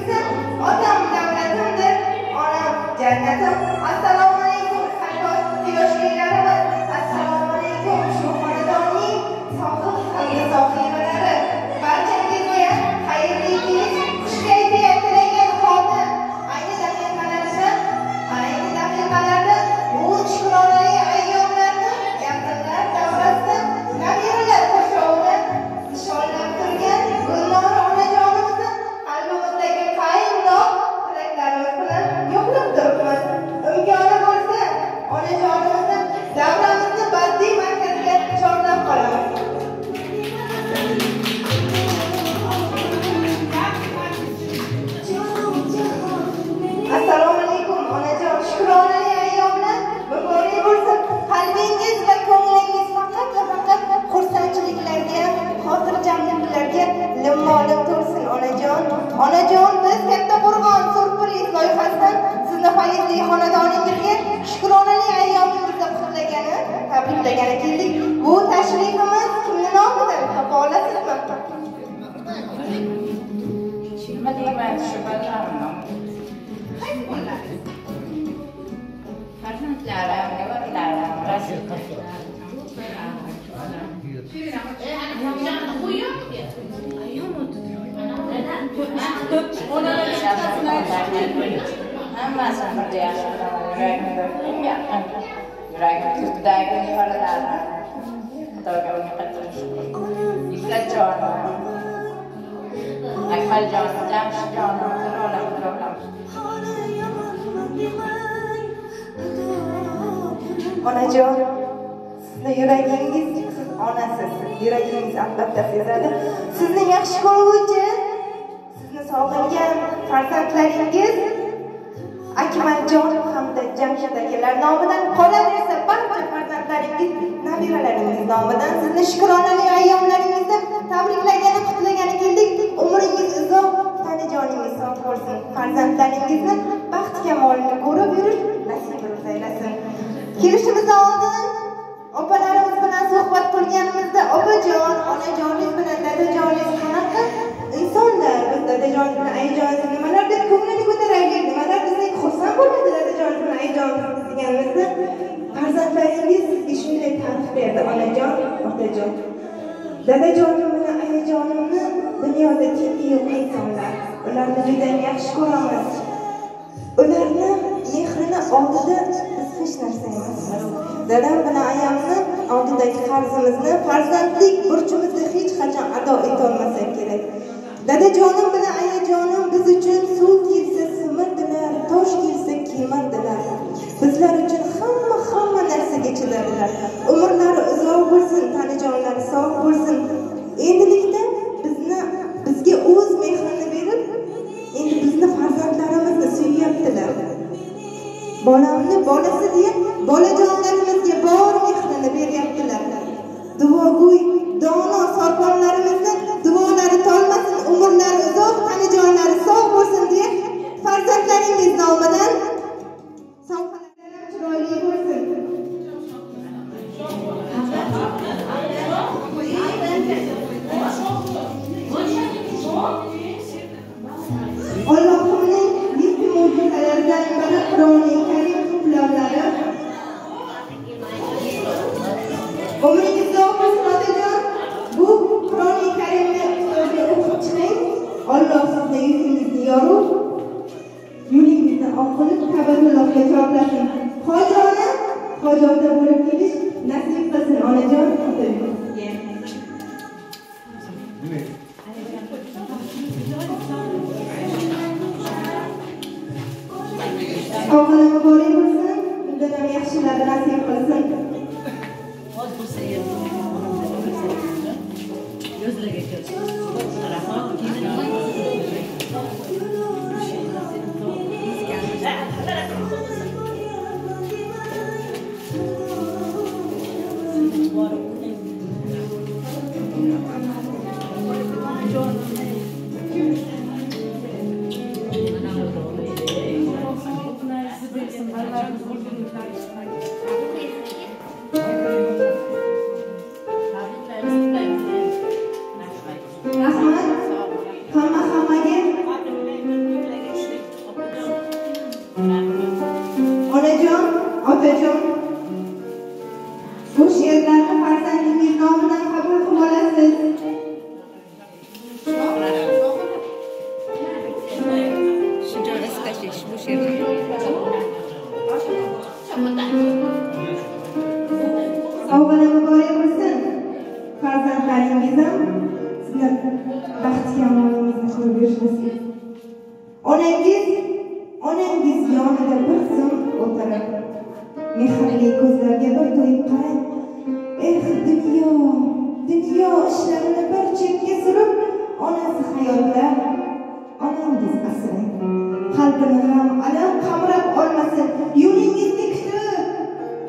yursin. Otam davlatimdir, onam jannatim. Assalomu alaykum sartarosh yoshlilarimiz. Assalomu alaykum shu xonadonning sohib hamda sohibalari. Barchangizga xayrli kech, xush kayfiyat tilagan holda ayni daqiqalarda bu shukronali ayyomlarni yaqinlar davrasida nabiralar qurshovida nishonlab turgan Gulnora onajonimizni qalbimizdagi qaynoq tilaklarimiz bilan yo'qlab turibmiz. Imkoni bo'lsa, onajonimizni davramizni badiiy markazga chorlab qolamiz. Assalomu alaykum onajon, shukronali ayyomlar muborak bo'lsin. Qalbingiz va ko'nglingiz faqat va faqat xursandchiliklarga, xotirjamliklarga limmo-lim to'lsin onajon. Onajon, biz Kattaqo'rg'on syurpriz loyihasidan sizni fayzli xonadoningizga shukronali ayyomingizda qutlagani, tabriklagani keldik. Bu tashrifimiz kimni nomidan topa olasizmi? Nima deyman, shu bolalarim. Qaysi bolalaringiz? Farzandlarim, nevaralarim, rafiqalarim. Hammasini birga yaxshi ko'raman. Yuragimda eng yaqin, yuragim tubidagi nevaralarim. Xudoga unga qattiq shukur. Izzatjonim, Akmaljonim, Jamshidjonim, Hilolam, Hilolam. Onajon, sizni yuragingiz, siz onasiz, yuragingiz albatta sezadi. Sizni yaxshi ko'ruvchi, sizni sog'ingan farzandlaringiz Akmaljon hamda Jamshid akalar nomidan, qolaversa barcha farzandlaringiz, nabiralaringiz nomidan sizni shukronali ayyomlaringizda tabriklagani, qutlagani keldik. Umringiz uzoq, tani joningiz sog' bo'lsin. Farzandlaringizni baxt kamolini ko'rib yurish nasib aylasin. Kelishimizdan oldin opalarimiz bilan suhbat qilganimizda, opajon, onajoningiz bilan dadajoningiz qanaqa insonlar, biz dadajoningiz bilan ayajoningiz nimalar deb ko'nglini ko'taraylik, nimalar desak xursand bo'ladi dadajoningiz bilan ayajoningiz deganimizda, farzandlaringiz sizga shunday ta'rif berdi: onajon, otajon, dadajonim bilan ayajonimni dunyoda tengi yo'q insonlar. Ularni juda yaxshi ko'ramiz. Ularni mehrini oldida biz hech narsa emasmiz. Dadam bilan ayamni oldidagi qarzimizni, farzandlik burchimizni hech qachon ado etolmasak kerak. Dadajonim bilan ayajonim biz uchun suv kelsa simirdilar, tosh kelsa kemirdilar. Bizlar uchun hamma narsaga chidadilar. Umrlari uzoq bo'lsin, tanijonlari sog' bo'lsin. Endilikda bizga o'z mehrini berib, endi bizni farzandlarimizni suyaptilar. Bolamni bolasi deya bolajonlarimizga bor mehrini beryaptilar. Duogo'y dono sorponlarimizni duolari tolmasin, umrlari uzoq, tanijonlari sog' bo'lsin deya farzandlaringiz nomidan sovg'alarim chiroyli bo'lsin. Allohimning yetti mo'jizalaridan biri Qur'oni Karim to'plamlari. Umringiz uzoq bo'lsin otajon. Bu Qur'oni Karimni kitobni o'qib chiqing. Alloh sizni yuzingizni yorug', yo'lingizni oq qilib, Ka'batullohga chorlasin. Hojona hojota bo'lib kelish nasib qilsin onajon, otajon sizga. Sovg'alar muborak bo'lsin, bundan ham yaxshilari nasib qilsin. Onajon, otajon, bu she'rlarni farzandingiz nomidan qabul qilib olasiz. Sovg'alar muborak bo'lsin. Farzandlaringiz ham sizni baxtli omonligingizni ko'rib yurishsin. Onangiz yonida bir zum o'tirib, mehrli ko'zlarga bir to'yib qarang. Eh dunyo, dunyo ishlarini bir chetga surib, onasi hayotlar, onangiz asrang. Qalbini g'am alam qamrab olmasin, yo'lingizni kutib,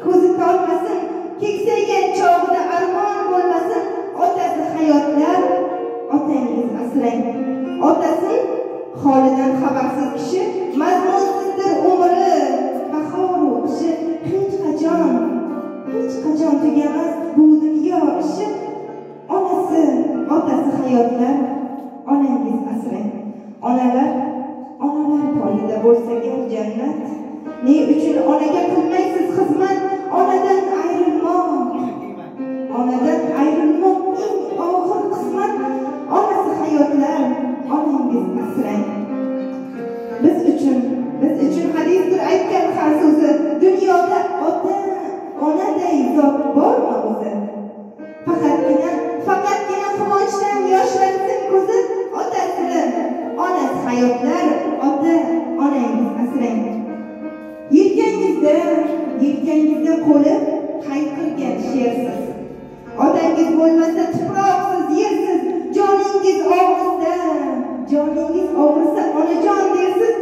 ko'zi tolmasin, keksaygan chog'ida armon bo'lmasin. Otasi hayotlar, otangiz asrang. Otasi holidan xabarsiz kishi, mazmunsizdir umri, bahoru qishi, hech qachon tugamas bu dunyo ishi. Onasi, otasi hayotlar, onangiz asrang. Onalar, onalar poyida bo'lsa gar jannat. Ne uchun onaga qilmaysiz xizmat? Onadan ayrilmoq, onadan ayrilmoq eng og'ir qismat. Onasi hayotlar, onangiz asrang. Biz uchun hadisdir aytgan har so'zi. Dunyoda ota, onaday zot bormi o'zi? Faqatgina quvonchdan yoshlansin ko'zi. Otasi, onasi hayotlar, ota, onangiz asrang. Yelkangizda qo'li qayqirgan shersiz. Otangiz bo'lmasa tuproqsiz, yersiz. Joningiz og'risa onajon dersiz.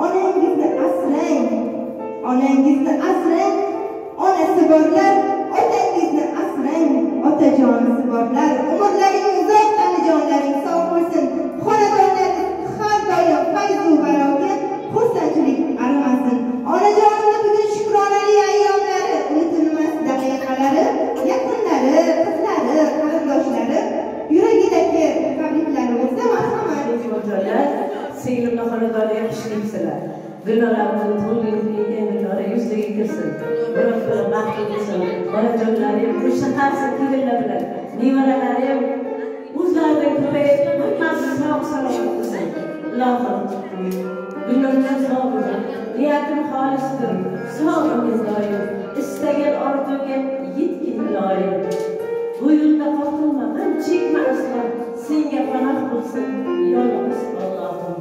Onangizni asrang, onangizni asrang. Onasi borlar, otangizni asrang. Otajonisi borlar, umrlaring uzoq, tanajonlaring sog' bo'lsin. Xonadonlaringiz har doim fayzu barokat, xursandchilik arimasin. Onajonimni bugun shukronali ayyomlari, unutilmas daqiqalari, yaqinlari, qizlari, qarindoshlari, yuragidagi tabriklari bo'lsa marhamat. Joylar, singlimni xonadoniga xush kelibsizlar. Gulnoramni tug'ilgan Gulnora yuzliga kirsin. Biroq baxtli bo'lsin. Bolajonlari ham qo'sha qarsin kelinlar bilan. Nevaralari ham o'zlaridan ko'payib, hammasi sog' salomat bo'lsin. Ilohim. Gulnorjon sog' bo'lsin. Niyatim xolisdir. Sog'ingiz doim. Istagan orzuga yetgin ilohim. Bu yo'lda qotilma, g'am chekma aslo. Senga panoh bo'lsin yolg'iz Allohim.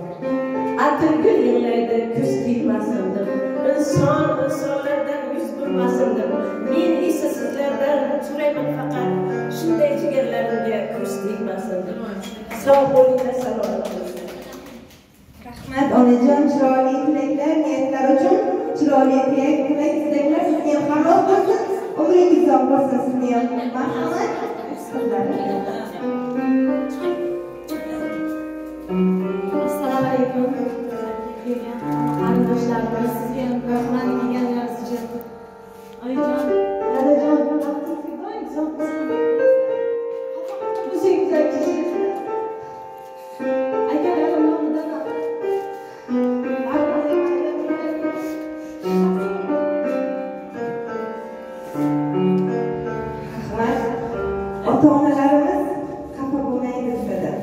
Atirgul yig'laydi, kuz kelmasin deb. Inson insonlardan yuz burmasin deb. Men esa sizlardan so'rayman faqat, shunday jigarlarimga kuz tegmasin deb. Sog' bo'linglar, salomat bo'linglar. Rahmat onajon, chiroyli tilaklar, niyatlar uchun chiroyli tilak istaklar sizga ham hamroh bo'lsin. Umringiz uzoq bo'lsin sizni ham. Marhamat. Assalomu alaykum. Qarindoshlarimiz, sizga ham rahmat kelganlaringiz uchun. Oyijon, dadajon, baxtingizga doim uzoq bo'lsin. Akalarim nomidan rahmat. Ota-onalarimiz xafa bo'lmaydi bizdan.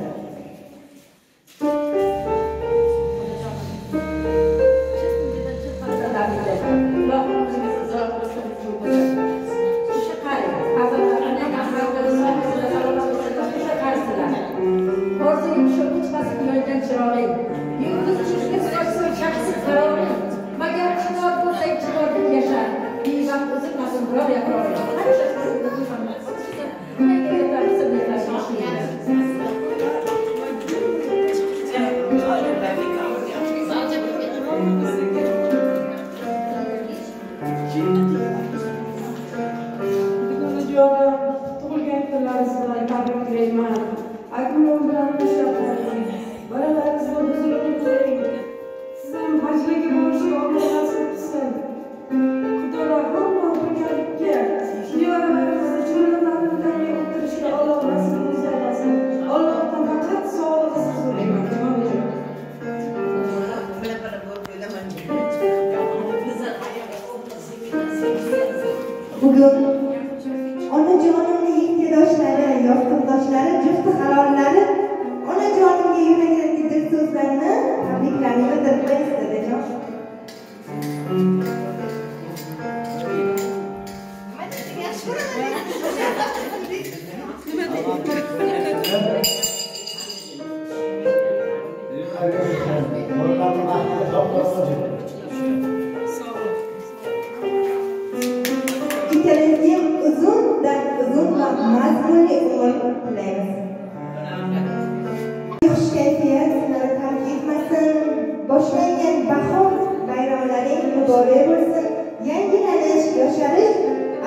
Boshlangan bahor bayramlaring muborak bo'lsin. Yangilanish, yosharish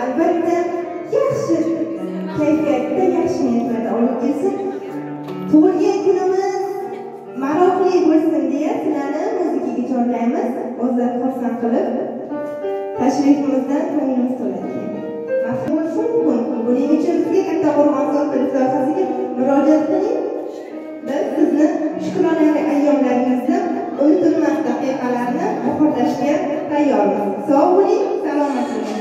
albatta yaxshi kayfiyatda, yaxshi niyatlarda olib kelsin. Tug'ilgan kunimiz maroqli bo'lsin deya sizlarni muzikaga chorlaymiz. O'zlari xursand qilib tashrifimizdan ko'nglimiz to'ladi. Mafhum bo'lishi mumkin. Buning uchun bizga Kattaqo'rg'on so'z loyihasiga murojaat qiling. Biz sizni shukronali ayyomlaringizni, unutilmas daqiqalarni muhrlashga tayyormiz. Sog' bo'ling, salomat bo'ling.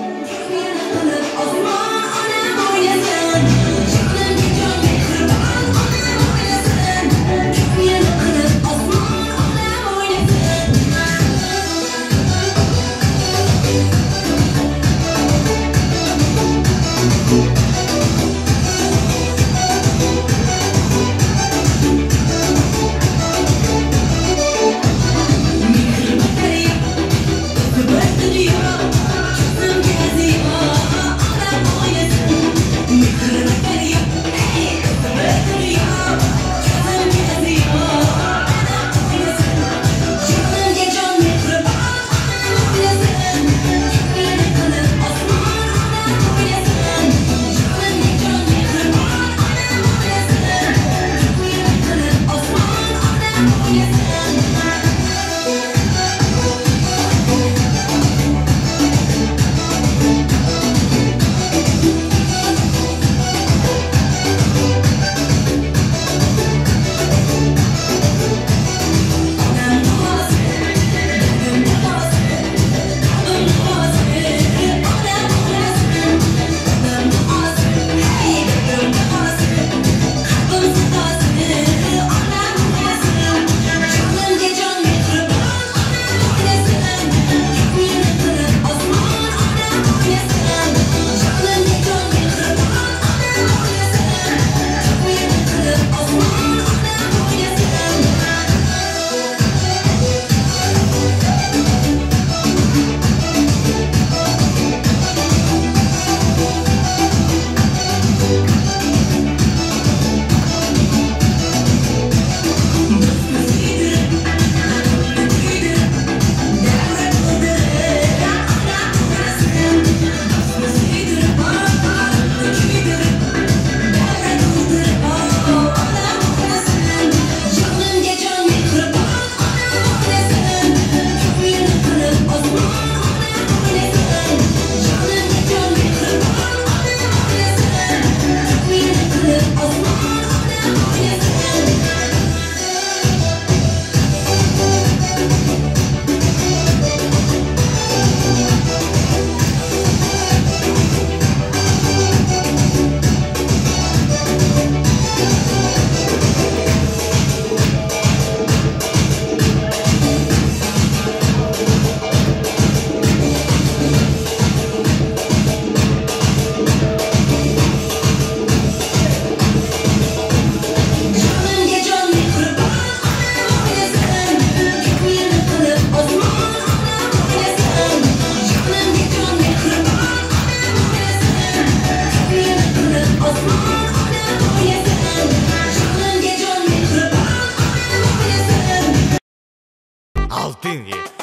Oltin.